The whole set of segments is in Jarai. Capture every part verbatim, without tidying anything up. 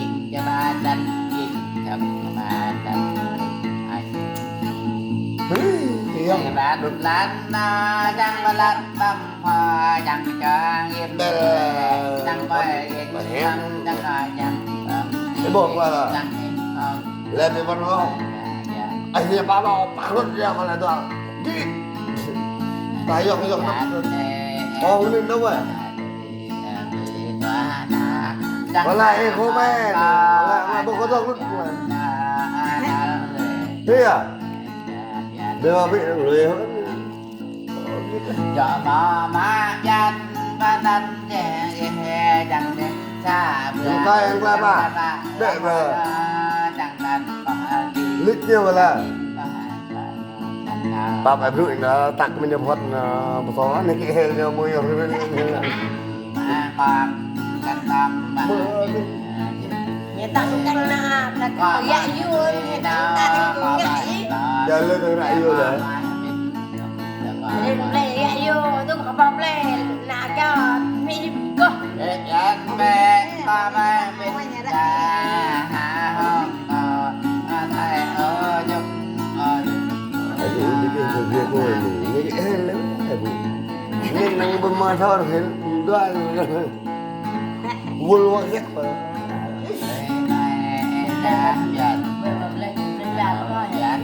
Ing čơbă lăn, ing čơbă lăn. Ai. Hưi, iya. Čơbă lăn, na, yang bơlăt măm, ha, yang čang im. Bel. Yang bai im, yang, yang, yang, yang. Ih, ƀuh, ƀuh. Yang im, oh. Lĕ ƀing ƀôn ôh. Ai, ñu pă ƀă, pă rut ñu pă lĕ tuh. Git. Tơyŏng, yŏng. Ôh, anŭn nao wơ̆t. Pă lĕ, ih, khô mĕ. Pă lĕ, ƀu kơdŏk rut. Iya. Dua ƀing lui. Bukai yang kelapa. Dek ba. Lit ñu ba lah. Pap ai brŭ ina tak mơñă phot na pơtô anai kơ hel ñu mui. Ñu tak kăng na, tak kăng yak yua, ñu tak kăng yak yua. Jơlan kăng yak yua lah. Jadi plei yak yua tu kơ pap plei, na kơ mi koh. Aduh, ini dia, dia, dia, ini, ini, eh, lem, eh, Bu. Ini nang bermotor, eh, dua, Wul wak yek pơ.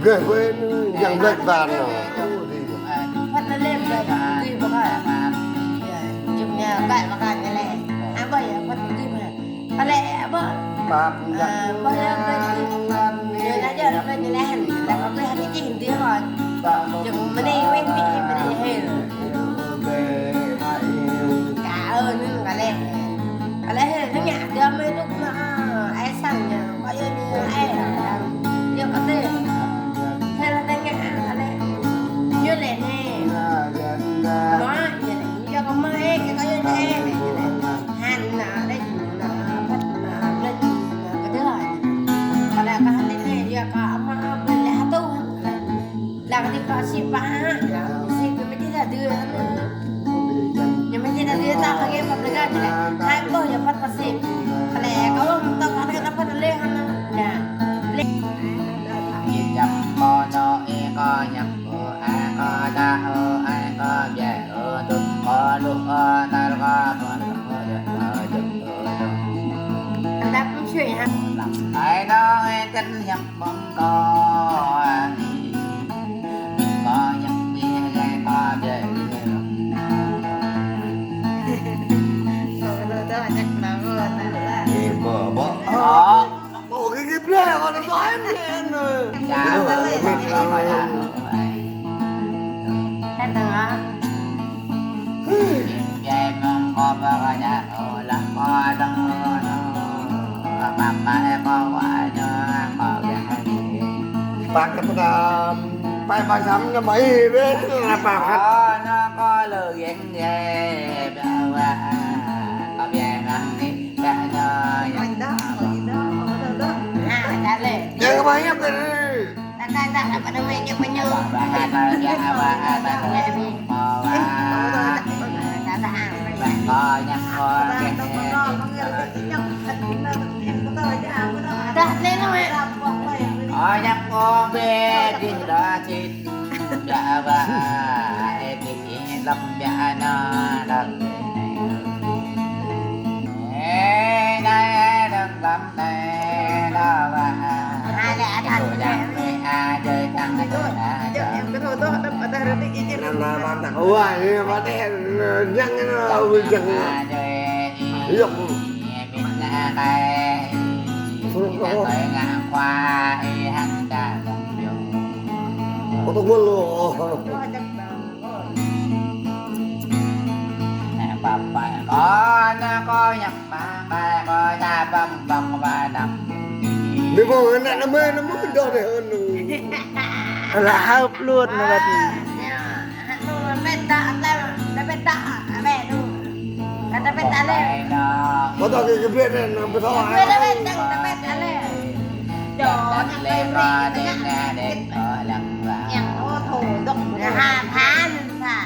Geh gue nu yang black bar no. Phật là lên là tùy vào cái. Chụp nhà cãi vào cái này lẹ. Ai bao giờ Phật tùy mà. Phật lẹ bao. Pap. Bao giờ Phật tùy. Như là giờ Phật như là hẳn là có cái hẳn cái gì tùy rồi. Chụp mà đi quên bị mà đi hên. Kâo anŭn kơ lĕ. Kơ lĕ hĭ, tơña kơ mơi tŭk na, ai sang ñu, kơ yua ñu ai. Yua kơ tê. Hĭ la tơña kơ lĕ. Ñu lĕ ne. Mă, ñu lĕ, yua kơ mơi, kơ yua ñu ai. Hăn na, lĕ, na, păt na, lĕ, na, kơ dua. Kơ lĕ kơ hăn ne, yua kơ ama, bơlĕ hatu. Lăng đi kơ sĭ pă, lăng sĭ kơ mơ̆ čih ta dư. Ñu mơ̆ čih ta dư ta kơ gĕ pơplih kơ čih lĕ. Hai boh yua păt pơsĭ. Kơ lĕ kơ ôm tơ̆ kơ lĕ kơ păt lĕ hăn. Nă. Lĕ. Ih ñăm kơ nô, ih kơ ñăm kơ, ai kơ đa ơ, ai kơ biă ơ, tŭk kơ lu ơ, năl kơ pơ̆n kơ jơ̆ kơ jơ̆ kơ jơ̆. Đăp mơ̆ sui hă. Ai nô, ih kăn ñăm Mơ̆ng kâo anai, kâo ñăk ƀing gai kâo jai. Kâo kơ tơdah ñăk nao kơ nao lah. Ih, bơ, bơ. Ơ. Ơ, kơ kơ plei kâo nao tơdah em, em. Ya, bơ, bơ, bơ, bơ, bơ. Hĕ tơngan. Pă kơ tơngan, pă pă sam ñu mă ih, bơ, pă kơ. Yang kơ mă ih, bơ. Ơ, bê gih đa thịt, đa ba, ê, gih lăm đa na, đa. Ê, đa, đa, lăm đa, đa ba. Hai lẹ, hai lẹ. Ê, a, đa, đa, đa, đa. Năm na, năm na. Ua, ini apa teh? Yang ini, yang. Yok. Kau tunggu lu. Đi bộ, nè, năm mươi, năm mươi, đó để hơn. Alah, hăp luôn, nó bật. Anu, peta, peta, peta, peta, peta, peta, le. Có tao cái, cái biết này, nó biết thôi. Peta, peta, peta, peta, le. Yo, nó cái biết này, cái yang ô tô, dok, ha, than, ha.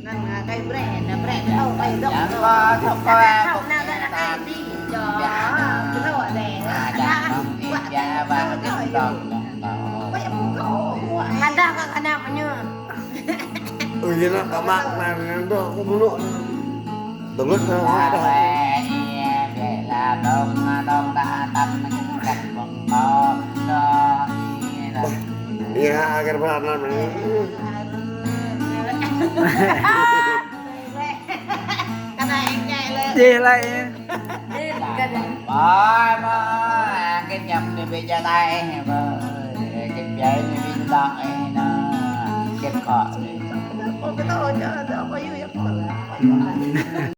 Năng, à, cái brand, nó brand, ô, cái dok, dok. Yang có, không có, không có, không có, không có. Yo, cái thổ này. Ada, ada, ada, ada. Ada, ada, ada. Ui, yơh, kama, kama, nando, kumuno. Tunggu, tunggu, tunggu. Iya, agar berhalangan. Kata engkau le. Dih lah, ya. Dih, kata. Bye, bye. Cái nhập thì bị chia tay, bye. Cái biar thì bị đọc, nó. Cái khó. Ôi, cái tôi cho, cho có vui, có vui.